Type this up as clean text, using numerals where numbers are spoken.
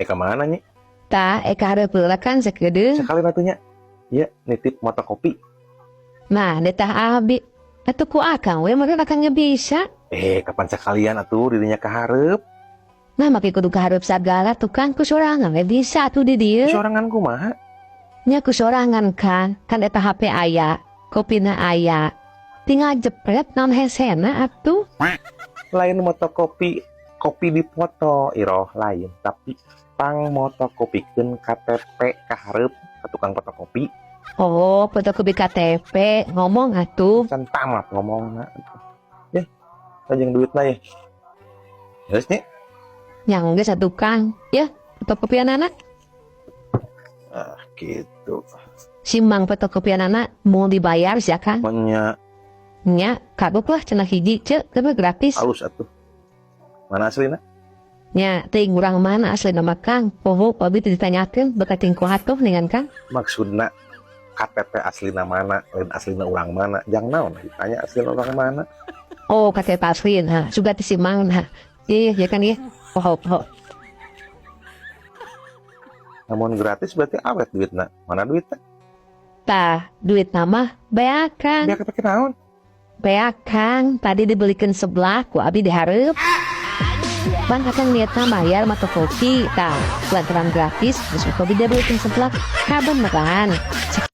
Eh, kemana nya? Tah, ka hareup heula kan sakedeung. Sekali atuh nya. Iya, nitip motokopi. Nah, detah abi. Atuh ku akang we meureun akang ge bisa. Eh, kapan sekalian atuh dirinya ka hareup? Nah, make kudu ka hareup sagala tuh kan, ku sorangan we bisa atuh di dieu. Sorangan kumaha? Nya ku sorangan kan, kan eta HP aya, kopina aya. Tinggal jepret, naon hesena atuh. Lain motokopi, kopi dipoto, Iroh, lain, tapi pang motokopikeun KTP ka hareup ka tukang fotokopi. Oh, fotokopi KTP, ngomong atuh. Can tamat ngomongna. Ya, tajeng duitna ya. Geus nya. Yang geus atuh Kang. Ya, fotokopianana. Ah, gitu. Si Mang fotokopianana mau dibayar sih Kang. Nya. Nya, kagok lah cenah hiji cek, tapi gratis. Halus atuh. Mana aslina? Nya, teuing urang mana asli nama Kang. Poho, abi teu ditanyakeun, bakal tingko atuh dengan Kang. Maksudna KTP aslina mana, lain aslina urang mana. Jang naon ditanya aslina urang mana? Oh, KTP asli, nah, sudah ti si Mang, nah. Iya, ya kan ya. Poho, poho. Lamun gratis berarti awet duitna. Mana duitna? Tah, duit nama beak Kang. Beak pakai naon? Beak Kang, tadi dibelikan seblak ku abi di hareup. Pan akang niatna bayar motokopi, tah, lantaran gratis, terus ku abi dibelikan seblak. Kabeneran.